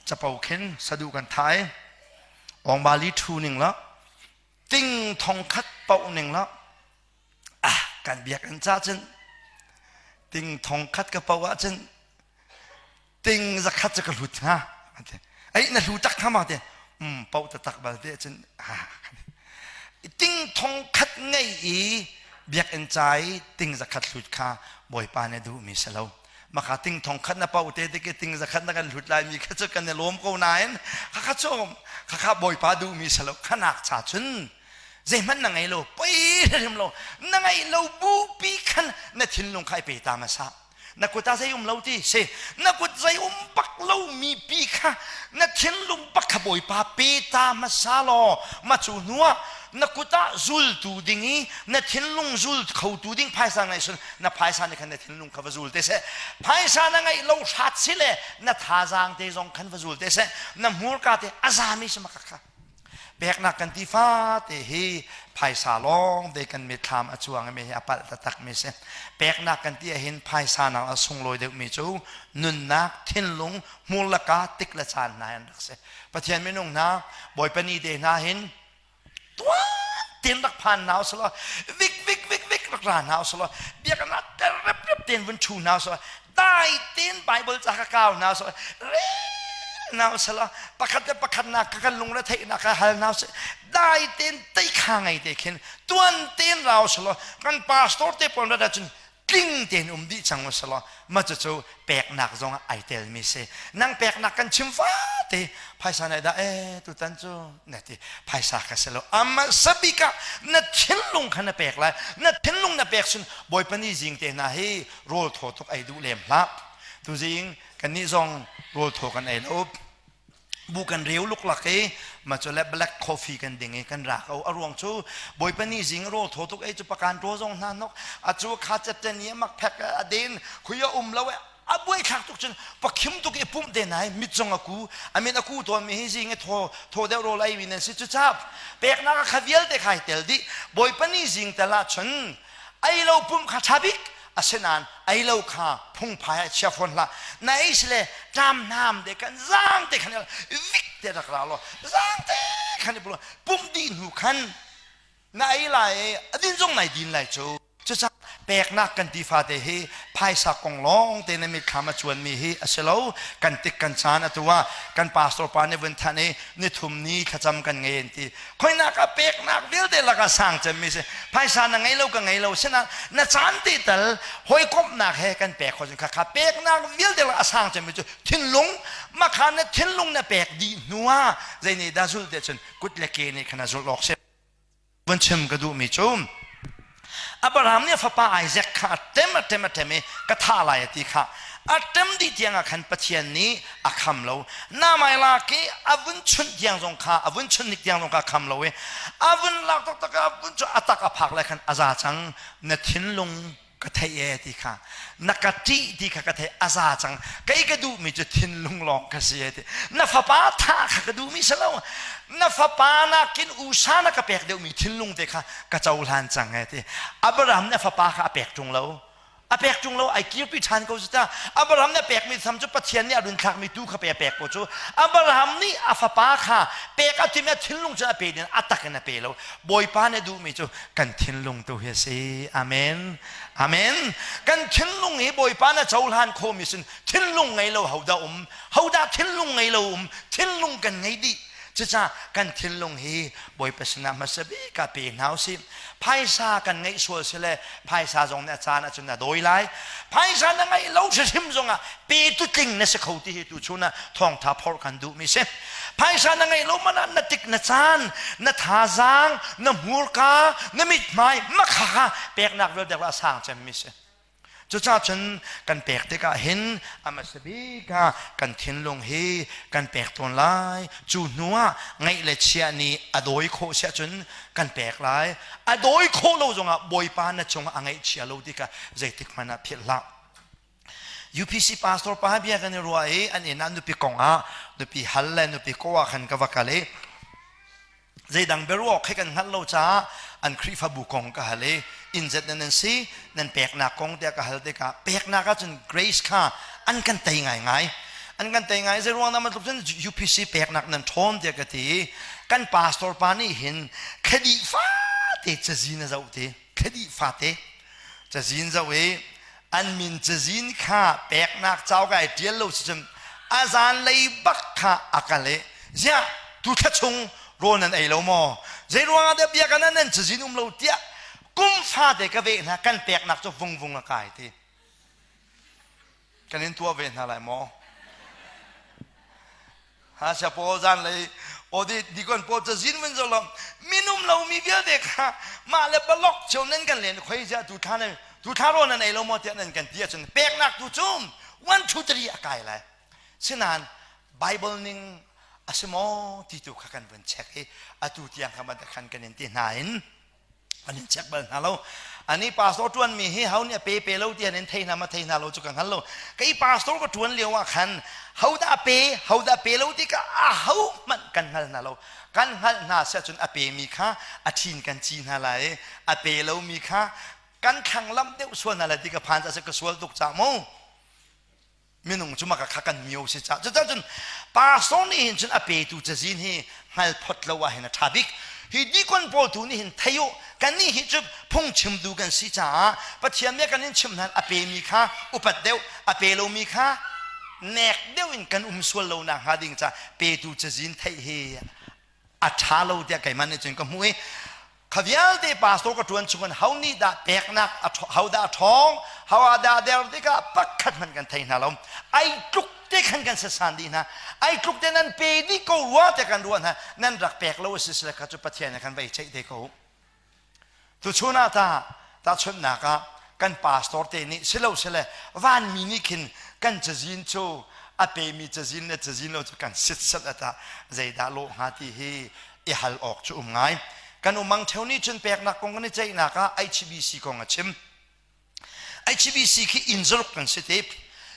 Speaker 1: capo khin saduh kan thai. Ongbali ṭhu ning la, ting thong khat paoh ning la, ah kan biakinn ca cun ting thong khat ka paoh ahcun ting zakhat cu ka hlut hnga ai na hlu tak hnga ma te um paoh taktak bal te cun ting thong khat ngei i biakinn ca i ting zakhat hlut kha bawipa nih duhmi si lo maka ting thong khat na pau te tik ting zakhat na kan hlut lai mi kha cu kan i lawm ko nain khakha cu khakha bawipa duhmi si lo khanak cha cun zeihmanh na ngei lo poi hrim lo na ngeih lo bupi khan na thinlung kha i pe ta hmasa na kut ah zei um lo ti si na kut zei um bak lo mi pi kha na thinlung bak kha bawipa pe ta hmasa law ma cu hnu ah na kut ah zultu ding i na thinlung zul khotu ding phaisa ngeih sun na phaisa nih khan na thinlung kha va zul te seh phaisa na ngeih lo hrat si le na thazaang te zong khan va zul te seh na hmurka te a zami si ma kha Peknak kan ti fate hi phaisa lawng te kan mitthlam a cuang mi hi a palh taktak mi si. Peknak kan ti ahhin phaisa nak a sunglawi deuh mi cu nunnak, thinlung, hmur le ka, tik le caan hna an rak si. Pathian minung hna, Bawipa ni te hna hin tuan ten rak phan hna usulaw vik vik vik vik rak ra hna usulaw biakinn ah ter rep rep ten vun ṭhu hna usulaw dai tein Bible ca ka kau hna usulaw rel hna usulaw pakhat le pakhat nak ka kan lungre theihnak ka hal hna usih dai tein tei kha ngei te khin tuan tein ra usulaw kan pastor te pawl rat ahcun tling tein um dih cang usulaw mah cucu peknak zong ah ai telmi si nang peknak kan chim fa te phaisa nai dah e tutan cu na ti phaisa kha si lo ama sabik ah na thinlung kha na pek lai na thinlung na pek sun bawipa ni zing te hna hi rawl thaw tuk ei duh lem hlah tuzing kannih zong rawl thaw kan ei lo bu kan reu luklak i ma cu le black coffee kan ding i kan rak o a ruang cu bawipa ni zing rawl thaw tuk ei cu pakan rawl zong hna nok a cu kha ceten i mak phek a den khuia um lo a buai thlak tuk cun pakhim tuk i pumh te nai mit zong a ku a min a ku tawn mi hi zing i thaw thaw deuh rawl ei mi nan si cu chap peknak a kha vialte khai tel dih bawipa ni zing tel ah cun ei lo pumh kha tha bik asinain ei lo kha phungphai ah chia fawn hlah na ei si le ṭam hnam te khan zaang te khan vik te rak ra law zaang te khan i pumh dih hnu khan na ei lai i a din zong nai din lai cu cucaah peknak kan ti fate hi phaisa kong lawng te na mitthlam a cuanmi hi a si lo kan tik kan caan atu ah kan pastor pa nih vun thanh i nithum ni thlacam kan ngei an ti khoinak ah peknak vialte lakah sang cemmi si phaisa na ngei lo ka ngei lo sinain na caan te tal hawikomhnak he kan pek khawh kha kha peknak vialte lakah a sang cemmi cu thinlung makha na thinlung na pek dih hnu ah zei nih dah zulh te cun kut le ke nih khan a zulh awk si vun chim ka duhmi cu Abraham nih a fapa Isaac kha a ṭem a ṭem a ṭem i ka thah lai a ti kha a ṭem dih tiang ah khan Pathian nih a kham lo namai lak i a vun chunh tiang zong kha a vun chunh nik tiang zong kha a kham lo i a vun lak taktak a vun cu a tak a phak lai khan a za cang na thinlung ka theih e ti kha na ka ṭih ti kha ka theih a za cang kei ka duhmi cu thinlung lawng ka si e ti na fapa thah kha ka duhmi si lo na fapa nakin usa na ka pek deuhmi thinlung te kha ka cohlan cang e ti Abraham nih a fapa kha a pek ṭung lo a pek ṭung lo ai kirpi ṭhan ko cu ta Abraham nih a pekmi tham cu Pathian nih a run thlakmi tu kha pe a pek ko cu Abraham nih a fapa kha pek a tim a thinlung cu a pe din a tak in a pe lo Bawipa nih a duhmi cu kan thinlung tu hi a si. Amen. Amen. Kan thinlung hi Bawipa na cohlan khawhmi sin thinlung ngei lo hodah um? Hodah thinlung ngei lo um? Thinlung kan ngei dih. Cucaah kan thinlung hi Bawipa sinah hmasa bik ah pe hna usih. Phaisa kan ngeih sual si le phaisa zong nih a caan ahcun a dawi lai. Phaisa na ngeih lo hrimhrim zongah petu tling na si kho ti hi tuchun ah thawngtha phorh kan duhmi si. Phaisa na ngeih lo man ah na tik na caan, na thazaang, na hmurka, na mithmai, makha kha peknak vialte a sang cemmi si. Cucaah cun kan pek tikah hin a hmasa bik ah kan thinlung hi kan pek tawn lai. Cu hnu ah ngeih le chiah nih a dawi khawh siah cun kan pek lai. A dawi khawh lo zongah Bawipa na cungah a ngaihchia lo ti kha zeitik hmanh ah philh hlah. UPC pastor pa bia kan i ruah i an inn ah nupi kong ah nupi hal le nupi ko ah khan ka va kal i zeidang biaruah khi kan hngalh lo caah an Khrihfabu kong ka hal i inn zet nan si nan peknak kong tiah ka hal tikah peknak ahcun grace kha an kan tei ngaingai an kan tei ngai zei ruang dah bantuk cun UPC peknak nan ṭhawn tiah ka ti i kan pastor pa nih hin thladih fate cazin a zoh ti thladih fate cazin zoh i an min cazin kha peknak cauk ai ṭial lo si cun a zanlei bak kha a kal i ziah tu thla chung rawl nan ei lo maw zei ruangah dah bia kan nan cazin um lo tiah kum fate ka veh hna kan peknak cu vungvung a kai ti kan in tuah ve hna lai maw Ha sia pawl zanlei audit dikon pawl cazin vun zo lo minum lomi vialte kha mah le balok cio nan kan len khoi zia tu thla nan tu thla rawl nan ei lo maw tiah nan kan ti ahcun peknak tu cu 1 2 3 a kai lai sinain bible ning a si maw ti tu kha kan vun check i atu tiang kha khan kan in ti hna in an in check bal hna lo ani pastor tuan mi hi ho nih a pe pe lo ti an in thei hna ma thei hna lo cu ka hngal lo kei pastor ka tuan lio ah khan ho dah pe ho dah pe lo ti ka a ho hmanh kan hngal hna lo kan hngalh hna sia cun a pe mi kha a thin kan ci hna lai a pe lo mi kha kan thlang lam deuh sual hna lai ti ka phan ca ka sual tuk ca mu minung cu maka kha kan mio si ca cucaah cun pastor nih hin cun a petu cazin hi hngal phot lo ah hin a ṭha bik hi dikon pawl tu nih hin thei u kannih hi cu phungchimtu kan si caah Pathian nih kan in chim hnan a pemi kha upat deuh a pe lomi kha nek deuh in kan um sual lo nak hnga ding ca petu cazin theih hi a ṭha lo tiah keimah nih cun ka hmuh i. Kha vialte pastor ka ṭuan chung in ho nih dah peknak ho dah a ṭhawng, ho ah dah a der tikah pakhat hmanh kan thei hna lo. Ai tluk te khan kan sasan dih hna. Ai tluk te nan pe dih ko rua te kan ruah hna. Nan rak pek lo a si sile kha cu Pathian nih khan vei ceih te ko. Tuchun ah ta tahchunhnak ah kan pastor te nih silo sile vanmi nih khin kan cazin cu a pemi cazin le cazin lo cu kan sitset ata zeidah lawh hnga ti hi i hal awk cu um ngai. Kan umang ṭheo nih cun peknak kong kan i ceihnak ah HBC kong a chim. HBC khi inn zaruk kan si te.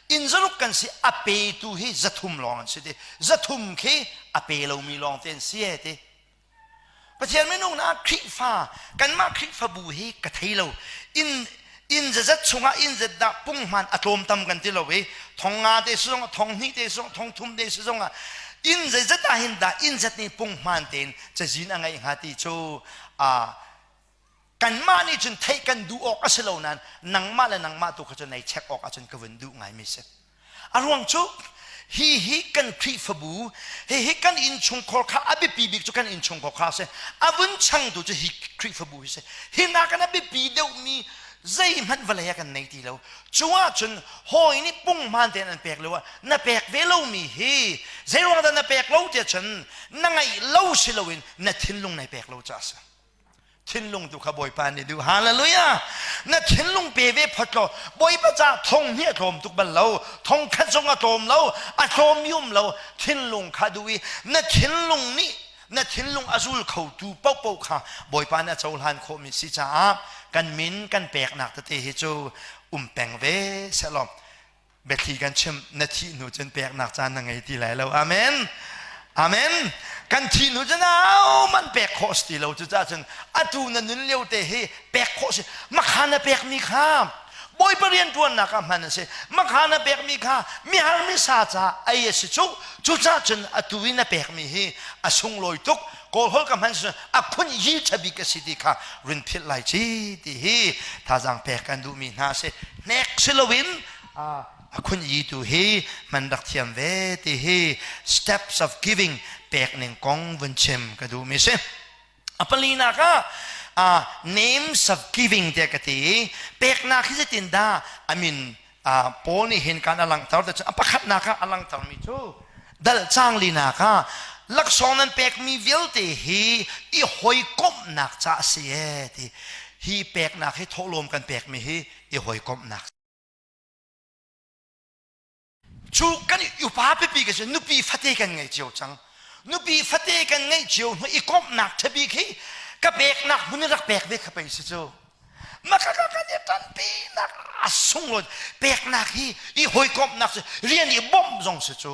Speaker 1: Inn zaruk kan si a petu hi 300 lawng an si te. 300 khi a pe lomi lawng te an si e ti. Pathian minung na Khrihfa kanmah Khrihfabu hi ka thei lo. Inn inn zazat chungah inn zat dah punghman a tlawm tam kan ti lo i thong nga te si zongah thong hnih te si zongah thong thum te si zongah inn zeizat ah hin dah inn zat nih punghman tein cazin a ngeih hnga ti cu kanmah nih cun theih kan duh awk a si lo nain nangmah le nangmah tu kha cu nei check awk ahcun ka vun duh ngaimi si. A ruang cu hi hi kan Khrihfabu hi hi kan innchungkhar kha a biapi bik cu kan innchungkhar kha a si. A vun changtu cu hi Khrihfabu hi si. Hi nakin a biapi deuhmi zeihmanh vawlei ah kan nei ti lo. Cu ahcun hawi nih punghman tein an pek lo ah na pek ve lomi hi zeiruang dah na pek lo tiah cun na ngaih lo si loin na thinlung nai pek lo caah a si. Thinlung tu kha Bawipa nih duh. Hallelujah! Na thinlung pe ve phot law Bawipa ca thong hnih a tlawm tuk bal lo. Thong khat zong a tlawm lo. A tlawm um lo. Thinlung kha duh i na thinlung nih na thinlung a zul khotu paohpaoh kha Bawipa nih a cohlan khawhmi si caah kan min kan peknak tete hi cu um peng ve sehlaw biathli kan chim na thih hnu cun peknak caan na ngei ti lai lo amen amen kan thih hnu cun man pek khawh si ti lo cucaah cun atu na nun lio te hi pek khawh si makha na pekmi kha Bawipa rianṭuannak ah hman a si makha na pekmi kha mihar misa ca ei a si cu cucaah cun atu i na pekmi hi a sunglawi tuk kawl holh ka hman a phun yi ṭha bik a si ti kha run philh lai ci ti hi thazaang pek kan duhmi hna a si hnek si loin a khun yi tu hi man rak thiam ve ti hi steps of giving pek ning kong vun chim ka duhmi si a palinak ah names of giving tiah ka ti peknak hi zeitin dah amin Paul nih hin kan a langhter te a pakhatnak ah a langhtermi cu dal cang linak ah laksawng nan pekmi vialte hi i hawikomhnak ca a si e ti hi peknak hi thawhlawm kan pekmi hi i hawikomhnak cu kan upa pipi ka si nupi fate kan ngei cio cang nupi fate kan ngeih cio hnu i komhnak ṭhabik hi ka peknak hmun in rak pek ve kha pei si cu maka ka kan i ṭanpinak a sunglawi peknak hi i hawikomhnak si rian i bawmh zong si cu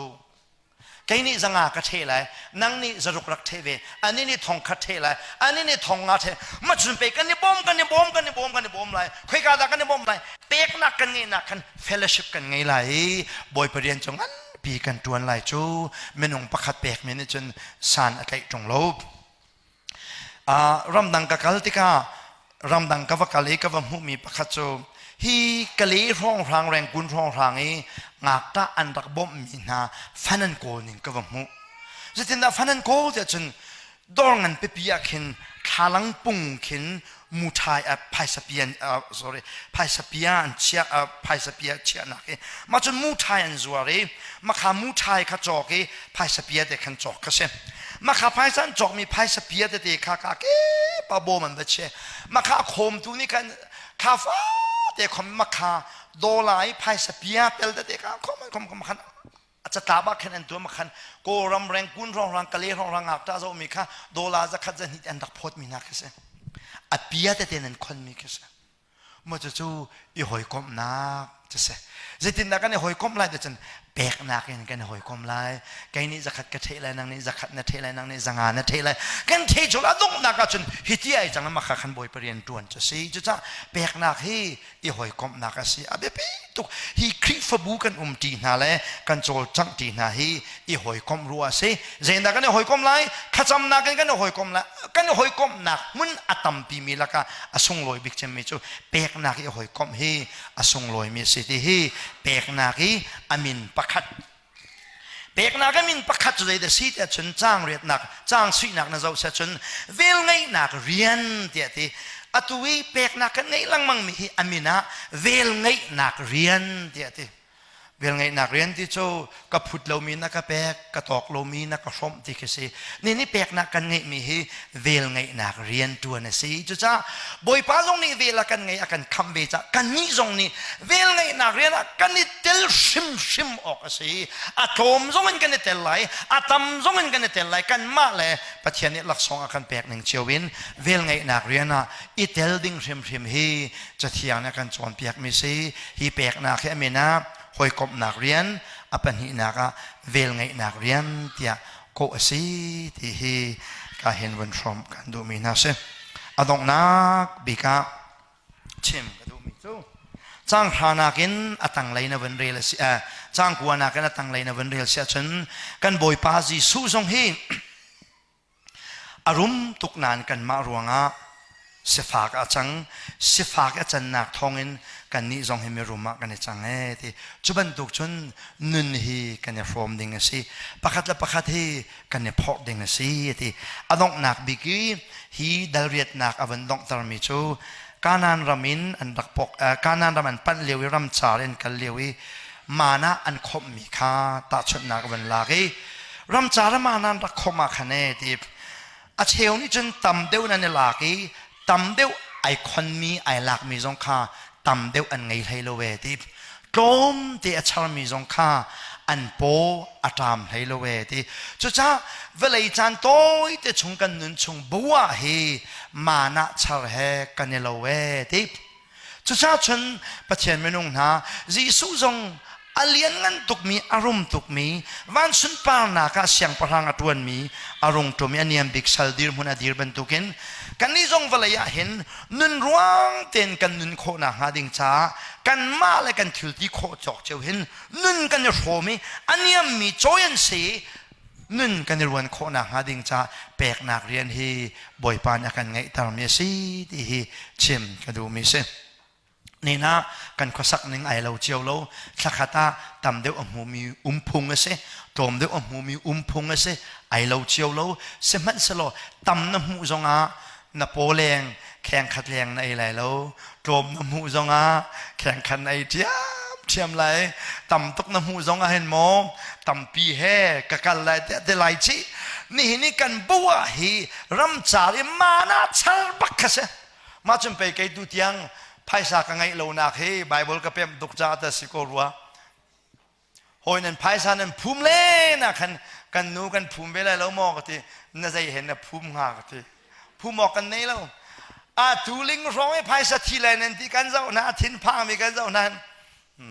Speaker 1: kei nih zanga ka ṭheh lai nang nih zaruk rak ṭheh ve ani nih thong khat ṭheh lai ani nih thong nga ṭheh ma cun pe kan i bawm kan i bawm kan i bawm kan i bawm lai khoika dah kan i bawm lai peknak kan ngeihnak khan fellowship kan ngei lai i Bawipa rian cu nganpi kan ṭuan lai cu minung pakhat pekmi nih cun san a tlaih ṭung lo ramdang ka kal tikah ramdang ka va kal i ka va hmuhmi pakhat cu hi Kale hrawnghrang Rangoon hrawnghrang i ngakṭah an rak bawmhmi hna fan an kawl ning ka va hmuh. Zeitindah fan an kawl tiah cun dawr ngan pipi ah khin thlalang pung khin muṭhai phaisa pian sorry phaisa pia an chiah phaisa pia chiahnak i mah cun muṭhai an zuar i makha muṭhai kha cawk i phaisa pia te khan cawk kha si makha phaisa an cawkmi phaisa pia tete kha ka ke pa bawm an va chia makha a khawmtu nih khan kha fate khom makha dola i phaisa pia tel tete kha khom khom khom khan a catlap ah khan an tuah khan Kawlram Rangoon hrawnghrang Kale hrawnghrang ngakṭah zohmi kha dola zakhat zahnih an rak phawtmi hna khi si a pia tete nan khonmi khi si maw cucu i hawikomhnak cu si zeitindah kan i hawikomh lai cun peknak in kan i hawikom lai kei nih zakhat ka ṭheh lai nang nih zakhat na ṭheh lai nang nih zanga na ṭheh lai kan ṭheh cu a donghnak ah cun hiti ai cang makha khan bawipa rian ṭuan cu si cucah peknak hi i hawikomhnak a si a biapi tuk hi Khrihfabu kan um ṭi hna le kan cawlcangh ṭi hna hi i hawikomh ruah a si zeidah kan i hawikomh lai thlacamnak in kan i hawikomh lai kan i hawikomhnak hmun a tampi mi lakah a sunglawi bik cemmi cu peknak i hawikomh hi a sunglawimi a si ti hi peknak i a min pakhat. Peknak a min pakhat cu zeidah si tiah cun caang riatnak, caang suihnak na zoh siah cun velngeihnak rian tiah ti. Atu i peknak kan ngeih lengmang mi hi a min ah velngeihnak rian tiah ti. Velngeihnak rian ti cu ka phut lomi na ka pek, ka tawk lomi na ka hrawmh ti khi si. Ni nih peknak kan ngeihmi hi velngeihnak rian ṭuan a si. Cucaah Bawipa zong nih vel a kan ngei a kan khamh ve caah kannih zong nih velngeihnak rian ah kan i tel hrimhrim awk a si. A tlawm zong in kan i tel lai, a tam zong in kan i tel lai. Kanmah le Pathian nih laksawng a kan pek ning cio in velngeihnak rian ah i tel ding hrimhrim hi Cathiang nih a kan cawnpiakmi si. Hi peknak hi a min ah hawikomhnak rian, a pahnihnak ah velngeihnak rian tiah kawh a si ti hi ka hin vun hrawm kan duhmi hna si. A donghnak bik ah chim ka duhmi cu caang hranak in a tanglei na vun rel a si caang kuanak in a tanglei na vun rel si ahcun kan Bawipa Jesuh zong hi A rum tuk nain kanmah ruangah sifak a cang. Sifak a cannak thawngin kannih zong hi mirum ah kan i cang ee ti. Cu bantuk cun nun hi kan i hrawm ding a si. Pakhat le pakhat hi kan i phorh ding a si ti. A donghnak bik i hi dalriatnak a van donghtermi cu Kanaan ram in an rak pok Kanaan ram an panh lio i ramcar in kal lio i mana an khomhmi kha tahchunhnak a van lak i ramcar ah mana an rak khomh ah khan e ti a cheu nih cun tam deuh in an i lak i tam deuh ai khonmi ai lakmi zong kha tam deuh an ngei hlei lo e ti tlawmte a charmi zong kha an paw a ṭam hlei lo e ti cucaah vawlei caan tawite chung kan nun chung bua hi mana char he kan i lo e ti Cucaah cun Pathian minung hna Jesuh zong a lianngan tukmi a rum tukmi van sunparnak ah siangpahrang a ṭuanmi a rung ṭum i a niam bik sal dirhmun a dir bantukin kannih zong vawlei ah hin nun ruang tein kan nun khawh nakhnga ding caah kanmah le kan thil ti khawh cawk cio hin nun kan i hrawm i a niammi cawi an si nun kan i ruan khawh nakhnga ding caah peknak rian hi Bawipa nih a kan ngeihtermi a si ti hi chim ka duhmi si. Nin ah kan khuasak ning ai lo cio lo thlakhat ah tam deuh a hmumi um phung a si tlawm deuh a hmumi um phung a si ai lo cio lo sihmanhsehlaw tam na hmuh zongah na paw leng kheng khat leng na ei lai lo tlawm na hmuh zongah kheng khat na ei ṭhiam ṭhiam lai tam tuk na hmuh zongah hin maw tampi he ka kal lai tiah ti lai chih nihin i kan bo ah hi ramcar i mana char bak kha si mah cun pei kei tu tiang phaisa ka ngeih lonak hi Bible ka pemh tuk caah ta si ko rua Hawi nan phaisa nan phum len ah khan kan nu kan phum ve lai lo maw ka ti na zei he na phum hnga ka ti phum awk kan nei lo a tu ling hrawng i phaisa thi lai nan ti kan zoh hna thin phang mi kan zoh hna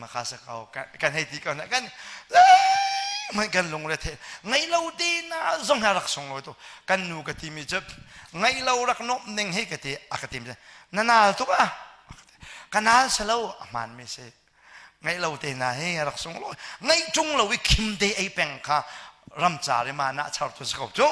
Speaker 1: makha sa ko kan hei ti ko na kan man kan lungre the ngai lo te na zong ha rak sung lo tu kan nu ka ti mi cu ngai lo rak nom ning hi ka ti a ka ti mi na nal tuk a ka nal salo a hman mi si Ngaih lo te hna hi a rak sunglawi. Ngaih ṭung lo i khim te ei peng kha ramcar i ma na char tu si ko cu.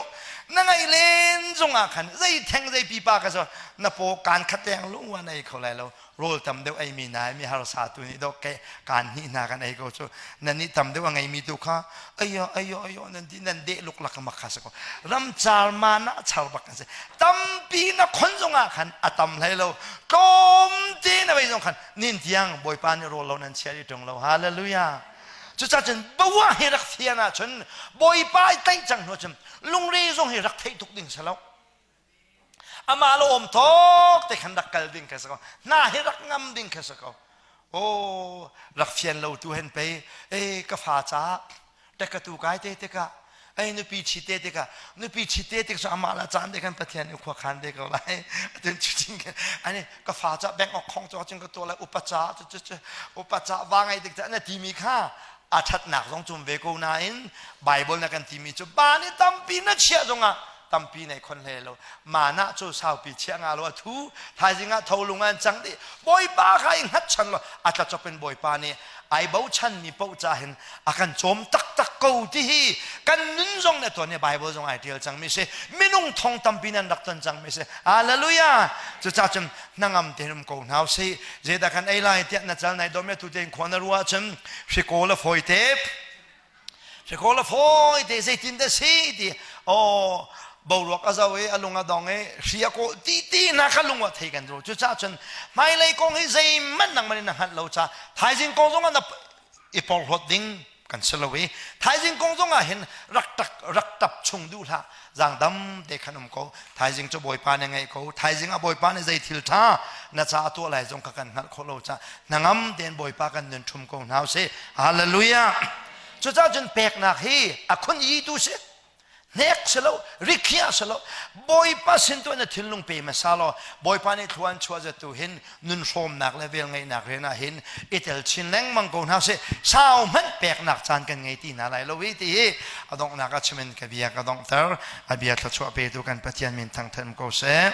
Speaker 1: Na ngaih len zongah khan zei theng zei pipa ka so na paw kaan khat leng lung wan ei kho lai lo. Rawl tam deuh ei mi na mi harsa tu nih dok ke kaan hnih hna kan ei ko cu. Nan nih tam deuh a ngei mi tu kha ayo ayo ayo nan ti nan deh luk lak mak kha si ko. Ramcar ma na char bak kan si. Tampi na khon zongah khan a tam hlei lo. Tlawm te na vei zong khan nin tiang Bawipa nih rawl lo nan chia i ṭung lo. Hallelujah. Cucaah cun bawa hi rak fian ahcun Bawipa i tlaih cang hnu cun lungre zong hi rak theih tuk ding si lo. Amah lo awm tawk te khan rak kal ding kha si ko. Hna hi rak ngam ding kha si ko. Oh, rak fian lo tu hen pei e ka fa caah tek tu kai te tikah ai nupi chi te tikah nupi chi te tik so amah la caan te kan pathian i khua khan te ko lai atun chutin ani ka fa cha bank ok khong cho chung ka to lai upa cha chu chu chu upa cha wa ngai dik cha na ti mi kha a thatnak zong chum ve ko nain bible na kan ti mi chu ba ni tampi na chia zongah tampi nei khon hle lo mana chu saupi chia nga lo a thu thaizing ah tho lung an chang di bawipa kha i hngat chan lo atla chopin bawipa nih ai bochan mi paoh ca hin a kan cawm taktak ko ti hi kan nun zong le tuan hi Bible zong ai tial cang mi si minung thong tampi nan rak ton cang mi si hallelujah cucaah cun hnangam tein um ko hna usih zeidah kan ei lai tiah na cal nai dom tu tein khua na ruah cun hrikawl a fawi te. Hri la fawi te zeitin dah si ti aw boruak a zo i a lung a dong i hri a kawl ti ti na kha lung ah thei kan ru. Cucaah cun hmailei kong hi zeihmanh nangmah nih na hngalh lo ca thaizing kong zong ah na i porhlawt ding kan si lo i thaizing kong zong ah hin rak tak rak tap chung duh hlah. Zaangdam te khan um ko. Thaizing cu Bawipa nih ngeih ko. Thaizing ah Bawipa nih zei thil ṭha na ca a tuah lai zong kha kan hngalh khawh lo ca hnangam tein Bawipa kan nun ṭhum ko hna usih. Hallelujah. Cucaah cun peknak hi a khun i tu si. Hnek si lo, rikhiah si lo. Bawipa sin tu na thinlung pe hmasa law Bawipa nih thlua an chuah zat tu hin nun hrawmnak le velngeihnak rian ah hin i tel chin lengmang ko hna sih. Sau hmanh peknak caan kan ngei ti hna lai lo hi ti hi a donghnak ah chim in ka bia ka donghter. A bia thluachuah petu kan Pathian min thangthat ko seh.